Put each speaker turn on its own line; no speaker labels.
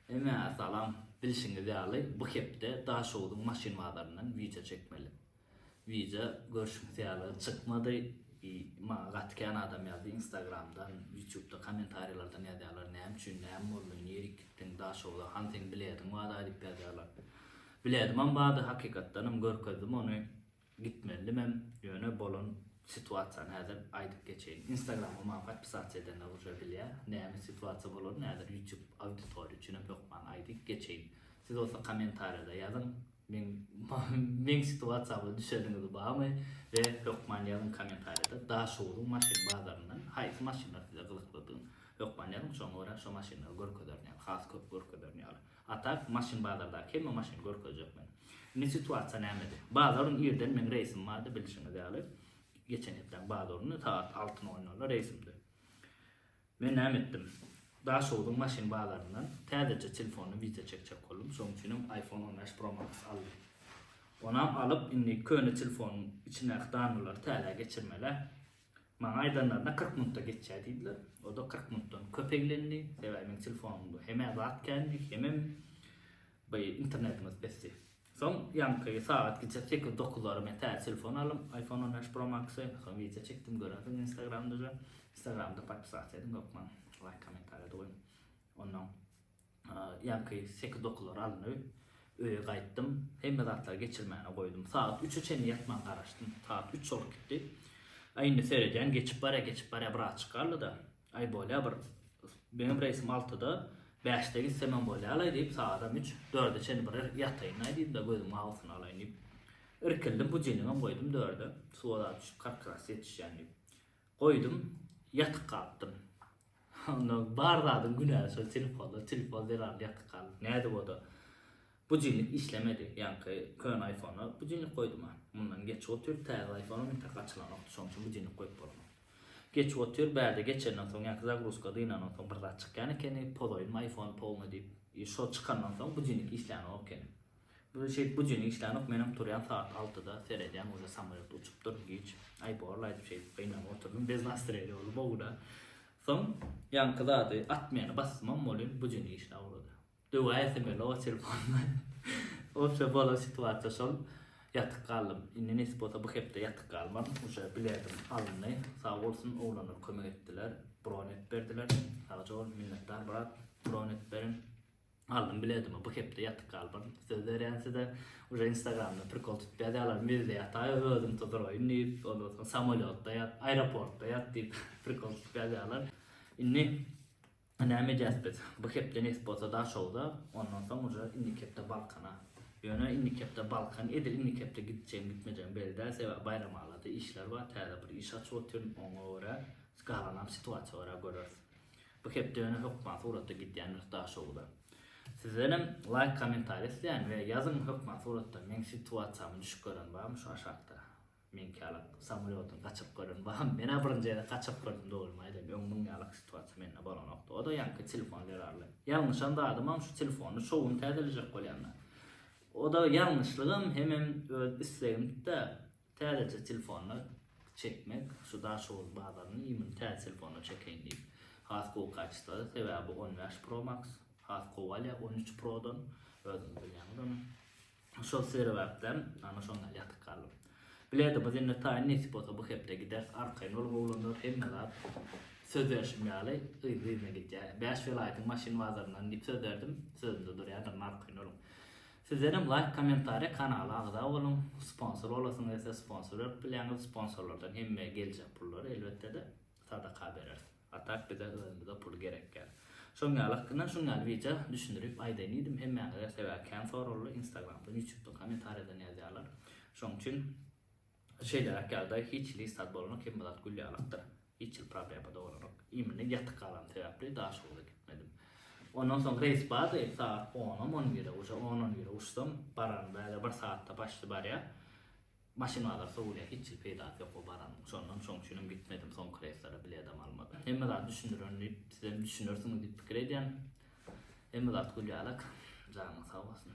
Hemmäňe salam. Bilşiňiz ýaly, bu hepde Daşoguzyň maşyn bazaryndan wideo çekmeli. Wideo görşüňiz ýaly çykmady. I maňa gaty kän adam ýazdy Instagramdan, Youtube-da kommentariýalardan ýazýarlar, näme üçin, näme boldy, nirik gitdiň Daşoguza, hany seň bilediň barda diýip ýazýarlar. Biledimem bardy, hakykatdanam görkezdim ony. Gitmelidimem, ýöne bolan situasiýany häzir aýdyp geçeýin. Instagrama maňa podpisasiýa edenler uje bilýär, näme situasiýa bolanyny häzir YouTube auditoriýa üçinem hökman aýdyp geçeýin. Siz bolsa kommentariýada ýazyň, meň meň situasiýama düşeniňiz barmy we hökman ýazyň kommentariýada Daşoguzyň maşyn bazaryndan haýsy maşynlar size gyzyklydygyny hökman ýazyň, şoňa görä şo maşynlary görkezerin ýaly, has köp görkezerin ýaly. A tak maşyn bazardaky hemme maşyny görkezjek men. Indi situasiýa nämedi? Bazar gün irden meň reýsim bardy bilşiňiz ýaly. Geçen hepdäň bazar güni sagat alty nol nolda reýsimdi. Men näme etdim? Daşoguzyň maşyn bazaryndan täzeje telefonly wideo çekjek boldum. Şonuň üçinem iPhone 15 Pro Max aldym. Onam alyp indi köne telefonyň içindäki danylary täzä geçirmeli. Maňa aýdanlarynda 40 minutda geçýär diýdiler. O-da 40 minutdan köp eglendi. Sebäbi meň telefonymda hem-ä zat kändi, hemem bu internetimiz pesdi. Soň ýaňky sagat gije sekiz-dokuzlara men täze telefon aldym, iPhone 15 Pro Max-y. Soň wideo çekdim, görensiňiz Instagramda-da. Instagramda podpisasiýa ediň hökman, laýk, kommentariýa-da goýuň. Onnoň Ýaňky sekiz-dokuzlar alyndy. Öýe gaýtdym. Hemme zatlary geçirmäne goýdum. Sagat üçe çenli ýatman garaşdym. Sagat üç bolup gitdi. Aý indi seredýän, geçip barýar, geçip barýar, birazjyk galdy-da. Aý bolýar bir meňem reýsim altyda, bäşde gitsemem bolýar-laý diýip, sagadam üç, dörde çenli bir ýataýyn-laý diýdim-de, gözümiň awusyny alaýyn diýip. Irkildim, budilnigem goýdum dörde. Suwa zat düşüp, karkras ýetişýän diýip. Goýdum, ýatyp galypdym. Onda bar zadyň günäsi şol telefonda, telefon zerarly ýatyp galdym. Nädip o-da budilnik işlemedi, ýaňky köne iPhone-a budilnik goýdum-a. Mundan geçip otyr, täze iPhone-am entek açylanokdy, şonuň üçin budilnik goýup bolanok. Geçip otyr, bärde geçenden soň, ýaňky zagruzka dynandan soň bir zat çykýan ekeni, pozoýynmy iPhone polny diýip. Şo çykandan soň budilnik işlänok ekeni. Bu şeýdip budilnik işlänok, menem turýan sagat altyda seredýän uje samolýot uçupdyr giç. Aý borlaý diýip şeýdip gynanyp oturdym, bez nastreniýa boldum o güne. Soň ýaňky zady atmany basdymam welin budilnik işläp ugrady. Döwäýsem ýöne o telefony. Wobşe bolan situasiýa şol. Ýatyp galdym. Indi nesip bolsa bu hepde ýatyp galmaryn. Uje biledim alyndy. Sag bolsun oglanlar kömek etdiler. Bron edip berdiler. Sagja bol minnetdar brat bron edip beren. Aldym biledimi bu hepde ýatyp galmaryn söz berýän size. Uje instagramda prikol tutup ýazýarlar mizde ýataý özüm tuzuraýyn diýip ondan soň samolýotda ýat aeroportda ýat diýip prikol tutup ýazýarlar. Indi näme edýäs biz? Bu hepde nesip bolsa Daşogza ondan soň uje indiki hepde Balkana. Ýöne indiki hepde Balkan edil indiki hepde gitjegim gitmejegim belli däl sebäbi Baýramalada işler bar täze bir iş açyp otyryn oňa görä galanam situasiýa görä göreris. Bu hepde ýöne hökman suratda gidýändiris Daşoguza. Sizdenem laýk kommentariý isleýän we ýazyň hökman suratda meň situasiýamy düşüp gören barmy şu aşakda. Meňki ýalak samolýotyny gaçyryp gören barmy? Menä birinji gezek gaçyryp gördüm dogrymy aýdaýyn öň muň ýalak situasiýa mende bolanokdy. O-da ýaňky telefon zerarly. Ýalňyşan zadymam şu telefony şo gün täzelejek bolýanda. O-da ýalňyşlygym hemem öz islegimdi-de Täzeje telefonda çekmek şu Daşoguz bazaryny iýmini täze telefonda çekeýin diýip. Has gowy kaçestwada sebäbi bu 15 Pro Max has gowy alýar 13 Prodan özüňiz bilýäňiz ony. Şol sebäpden ana şondan ýatyp galdym. Biledimiz indi taýyn nesip bolsa bu hepde gideris arkaýyn boluň oglanlar hemme zat söz berşim ýaly yzly yzyna gidýär. 5 welaýatyň maşyn bazaryndan diýip söz berdim sözümde durýandyryn arkaýyn boluň. Sizdenem laýk kommentariýa kanala agza boluň sponsor bolasyňyz gelse sponsor berip bilýäňiz sponsorlardan hemme geljek pullary elbetdede sadaka bereris a tak bize özümize pul gerek däl şoň ýaly ynha şuň ýaly wideo düşündirip aýdaýyn diýdim hemmäňize sebäbi kän soraldy instagramdan ýutubdan kommentariýadan ýazýarlar şoň üçin Şeýleräk ýagdaý hiç hili zat bolanok hemme zat gül ýalakdyr. Hiç hili problema da bolanok. Imini ýatyk galan sebäpli Daşoguza gitmedim. Ondan soň reýs bardy sagat onam on bire uje on on bire uçsam baranymda ýa-da bir sagatda başly barýa. Maşyn bazar sowulýa hiç hili peýdasy ýok o baranyň. Şondan şoň üçinem gitmedim soňky reýslere biledem almadym. Hemme zady düşündiren diýip sizem düşünersiňiz diýip pikir edýän. Hemme zat gül ýalak. Janyňyz sag bolsun.